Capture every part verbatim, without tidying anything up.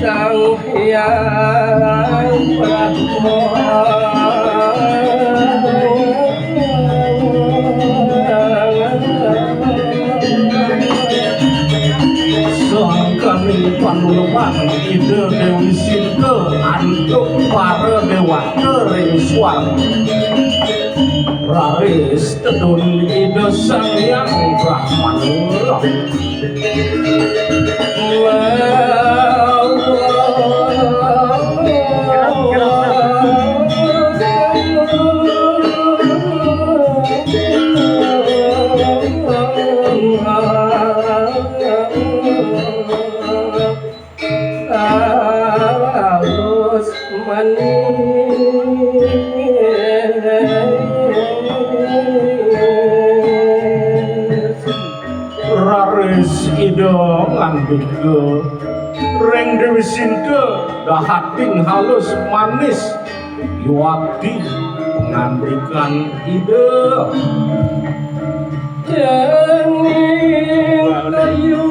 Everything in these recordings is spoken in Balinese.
Sang Hyang Brahma. Sangkaning panuleman Ida Déwi Sinta antuk para déwata ring swarga. Raris tedun Ida Sang Hyang Brahmana. Alus manis. Raris Ida ngandika ring Déwi Sinta, dahating halus manis, yuakti pangandikan Ida. Cening kayu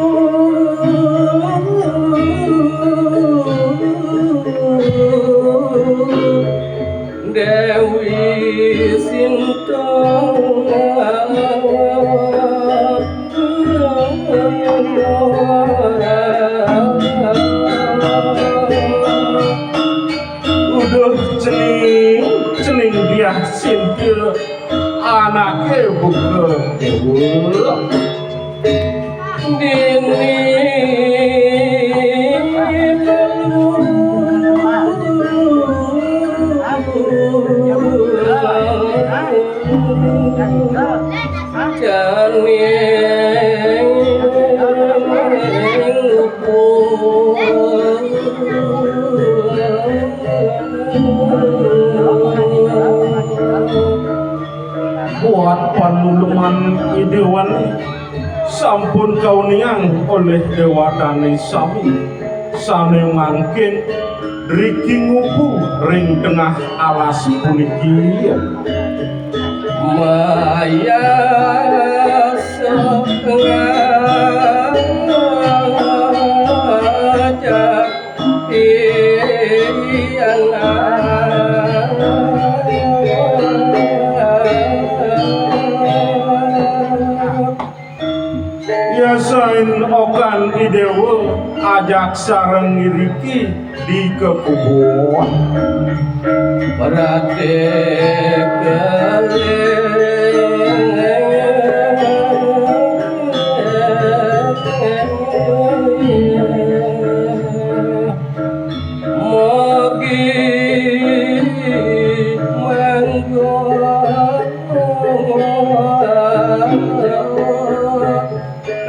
Déwi Sinta. Uduh cening, cening Diah Sinta, anaké buka déwa. Dini malu. Cening Buat panuleman Ida Déwa sampun kauniang olih déwatané sami, sané mangkin riki ngupu ring tengah alas puniki. Maya Yasain okan I Déwa ajak sareng iriki di kekubuan. Mogi manggon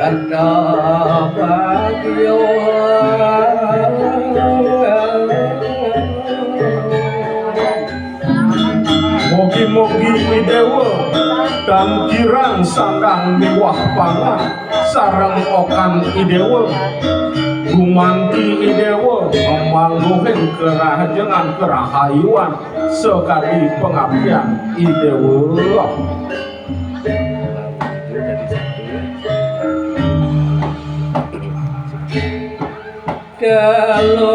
karta bagyo. Mogi-mogi I Déwa tan kirang sandang miwah pangan sareng okan I Déwa. Gumanti I Déwa mamanggihin karahajengan karahayuan sakadi pangabdian I Déwa. Kala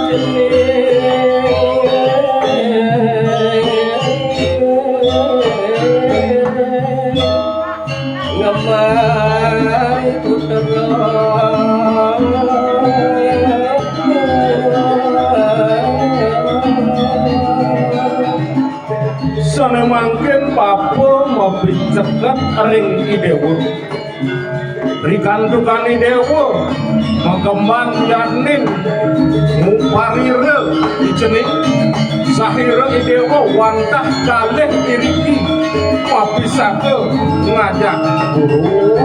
cening ngemang putra. Sané mangkin bapa mapiceket ring I Déwa. Rikantukan I Déwa makemban janin nguparira I cening, sahira I Déwa wantah kalih iriki mapisaka ngajak guru.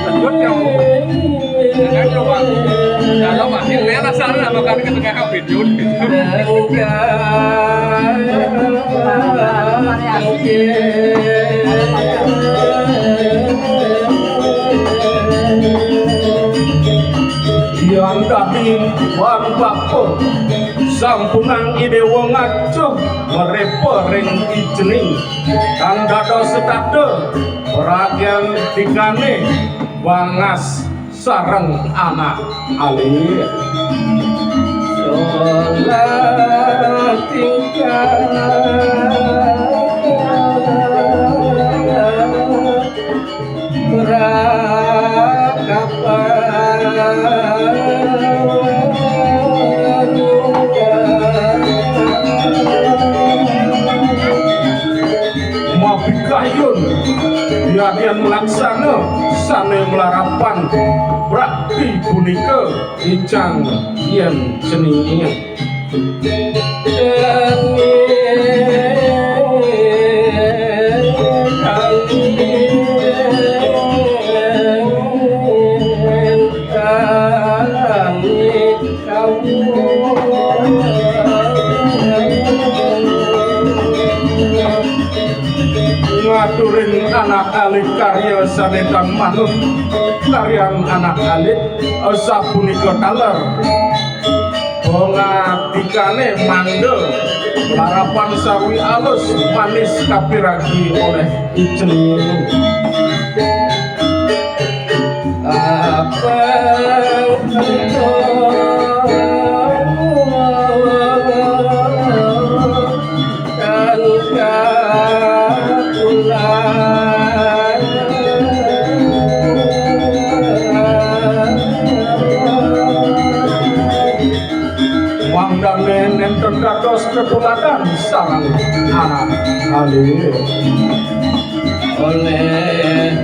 Lanjut ya, Bu. Jangan lupa. Dalam masih ngena sana, makan ke tengah video. Yan dadi wan bapa Sampunang Idewa ngacuh marepa ring I Cening, tan dados setata paragyan dikane bangas sareng anak alit. Solah tingkah rakapan. Mapikayun yadian malaksana sane malarapan brakti punika icang yen cening. Ngaturin anak alit karya sane tan manut, karyan anak alit, eh, sapunika taler. Pangadikane mangda larapan sarwi alus manis kapiragi oleh I Cening. Apa Mangdane nenten dados tetuladan sareng anak alit. Oleh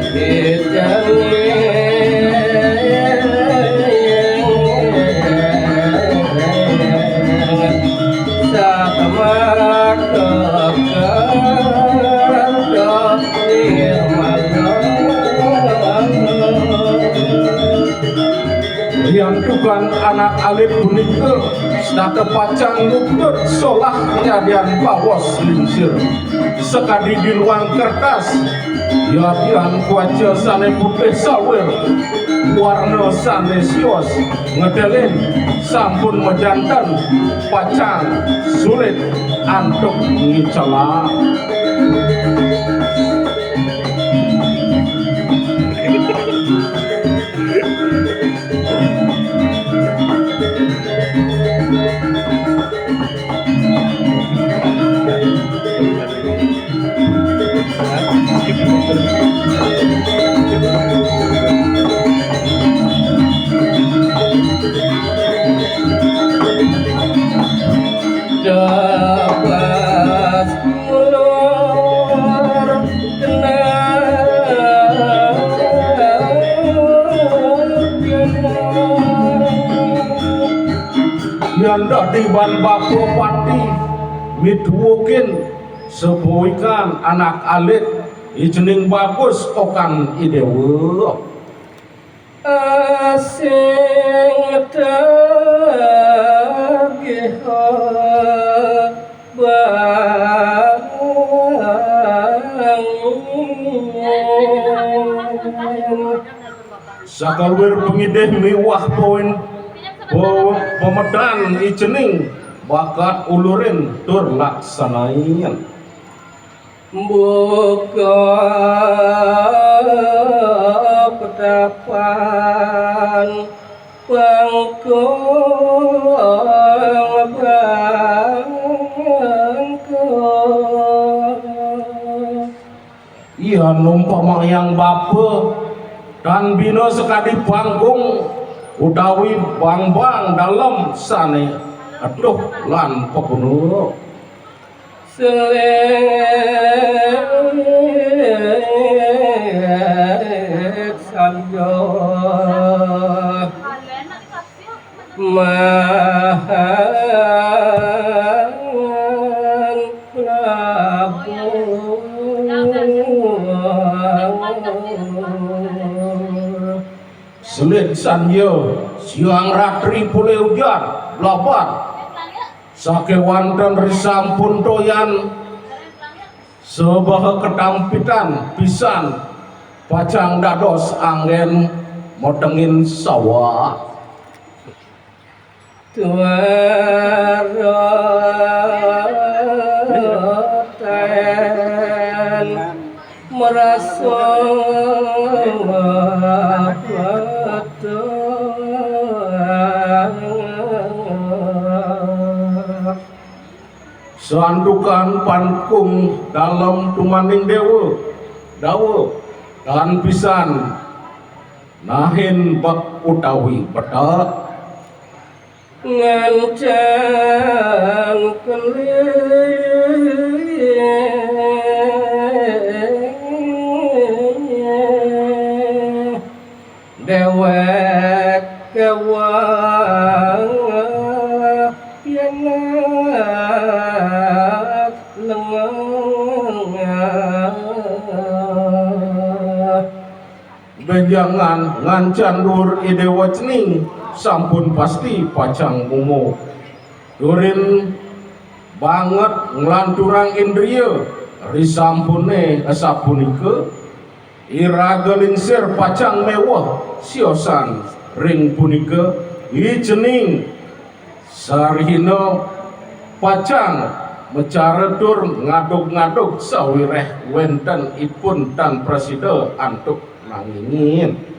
Riantukan anak alit punika setata pacang nutut solah yadian baos lingsir. Sakadi diluang kertas, yadian kaca sane putih sawir, warna sane sios, ngedelin sampun majanten, pacang sulit antuk ngicelang. Dapat mulur kenal. Yan dadi ban bapa pati miduwukin sebuikan anak alit, I Cening Bagus okan Idewa. Asing tagih bangin. Sakaluir pangidih miwah poin po-, pemedan I Cening bakat ulurin tur laksanain. Buka petapan pangkung bangkung. Yan umpamayang bapa tan bina sakadi bangkung utawi bangbang dalem sane aduh lan paguna. Selit sandya mahan prabu. Selit sandya siang ratri pule ujan blabar. Sakewanten risampun toyan sebaha ketampitan pisan pacang dados anggen matengin sawah. Suara ten merasa betul. Santukan pangkung dalem tumaning dewa, dawa, tan pisan nahin bek utawi betek. Ngancan kelih dewek kewang pianak lengah. Bejangan ngancan dur i dewa cening sampun pasti pacang mumo. Turin banget nglanturang indria risampune asapunika, iraga lingsir pacang meweh siosan ring punika, i cening sarihina pacang macara tur ngadug-ngadug sawireh wenten ipun tan prasida antuk nangingin.